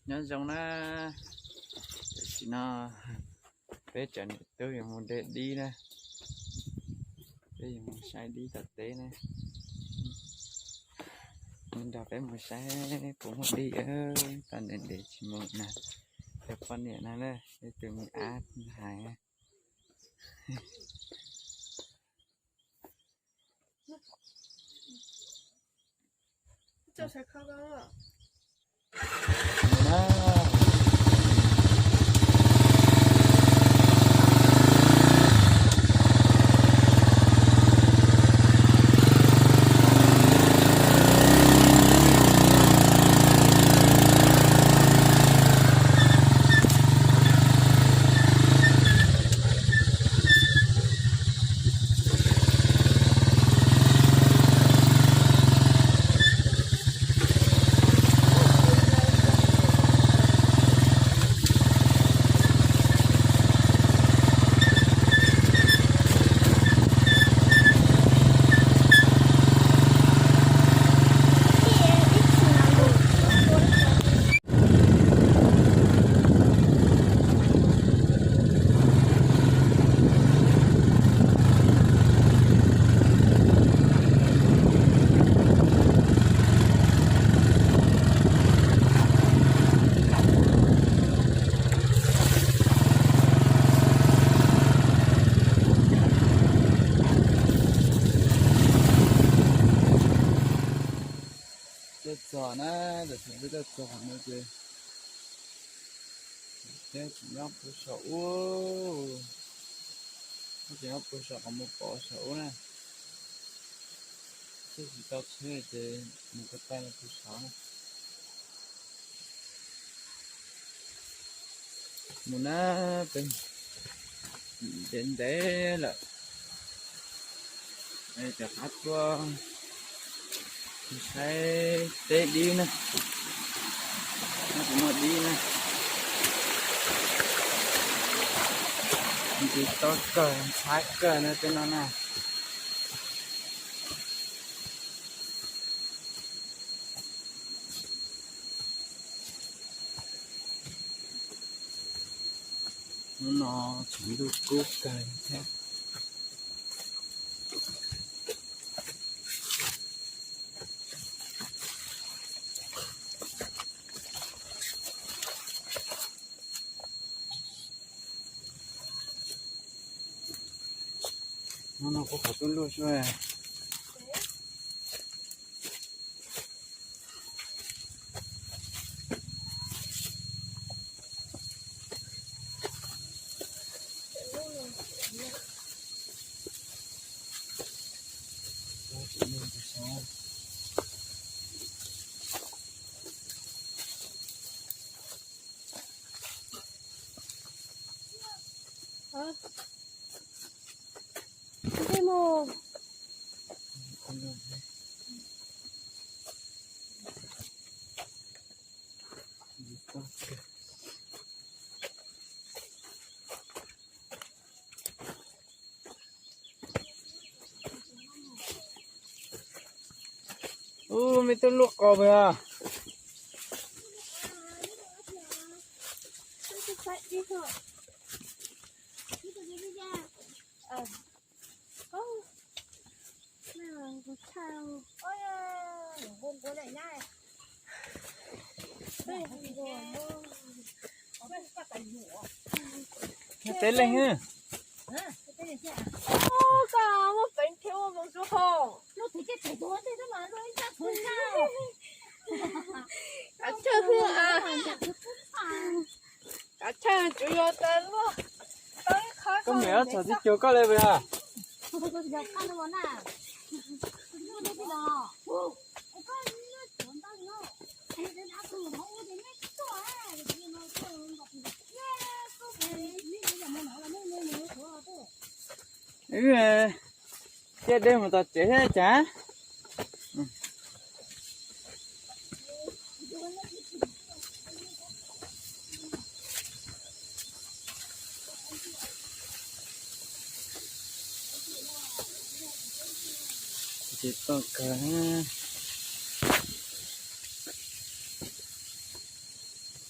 Nyob zoo na, tam sim no peb cov niam tub yuav mus de dib na, peb yuav mus saib dib tom teb na. Nrog peb mus saib puas muaj dib, tau ntev ntev tsis mus na. Cov poj niam no na, ib tug me ab hais. Tuaj txog na, tam sim no peb tuaj txog qhov no ces peb tseem nyob puag saum ub, peb tseem nyob puag saum qhov muag pov saum ub na. Tsheb tsis tau tsheb ces mus ko taw no puag saud na. Mus na, peb ntev ntev lawm, rov qab tuaj saib teb dib na, no kuv muaj dib na, ntsis tob kawg ntxhab kawg na tej no na. Hnub no tshav ntuj kub kawg thiab. Hnub no kuj qhov tuaj luaj xwb. Ub, me tub luaj qos pes os. Teb leeg. Kav tsij, kav tsij, tsuas yog tas luaj. Koj me txhom txiv cuag koj li puas yog? Wb cia dej mus tom tsev thiab cas. Ces toj kawg na.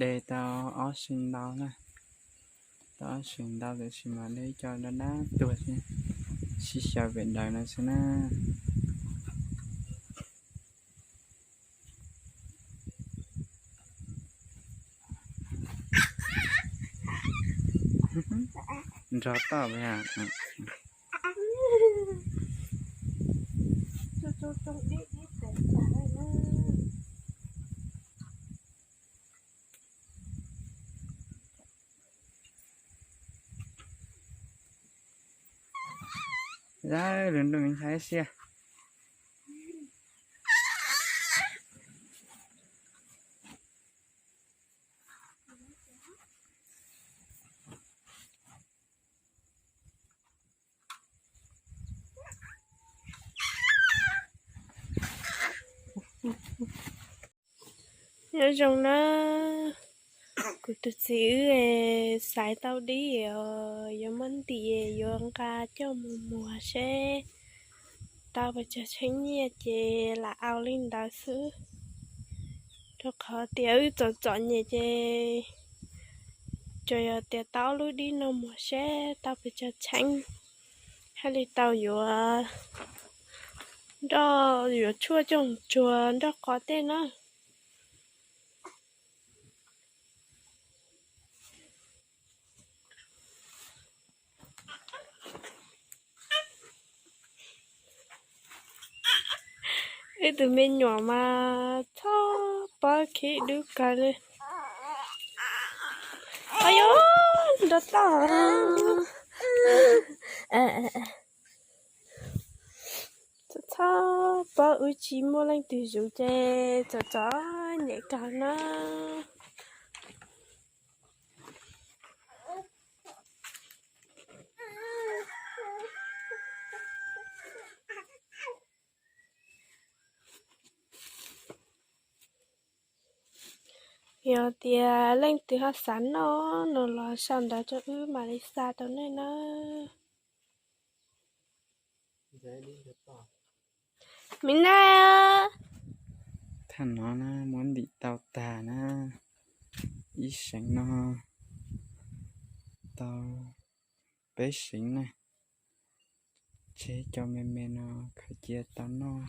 De tau ob seev ntau na, tau ob seev ntau tab sis mas de ib co dab dab tuag xwb, sib xyaw pem daws no xwb na. Nrog toj Zab lug nrug miv ntxhais siab. Nyob zoo na, kuv tus txiv wb xaiv tau dib os, yuav muab ntim yuav nqa coj mus muag seb tau pes tsawg txheeb nyiaj ces lam au li ntawd xwb. Rau qhov tias wb txom txom nyem ces tsuas yog tias tau ob lub dib no muag seb tau pes tsawg txheeb, hab li tau yuav nroj, yuav tshuaj coj tsuag nroj qos tej na. Wb tus me nyuam mas txhob pob khib dub kawg li. Au yog, nrov toj. Txhob pob, wb tsis muaj leej twg zuv ces txom txom nyem kawg na. Yog tias leej twg ho xav noj no los sau ntawv rau wb mam li xa rau nej na. Miv Naj, thaj no na muab ntim tau tag na, ib seev no tau peb seev na, tseg cov me me no khaws cia tau noj.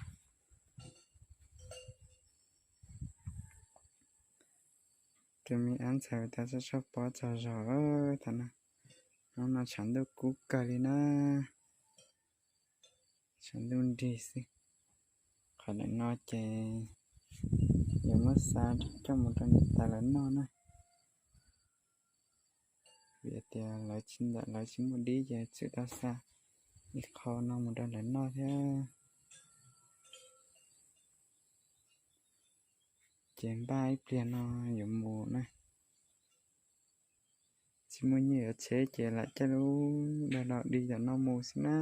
Tus me ab ntxhais tas txhob txhob pob txog zog, thaum no, hnub no tshav ntuj kub kawg li na, tshav ntuj nrig xwb. Qhov lawm no ces yuav muab xa coj mus rau niam tais lawv noj na. Vim tias lawv tsis ntawm lawv tsis muaj dib ces txwm tau xa ib qho no mus rau lawv noj thiab. Ces npaj ib pliag no yuav mus na. Tsis muaj nyiaj yuav tsheb ces lam caij lub dag dog dig tom no mus xwb na.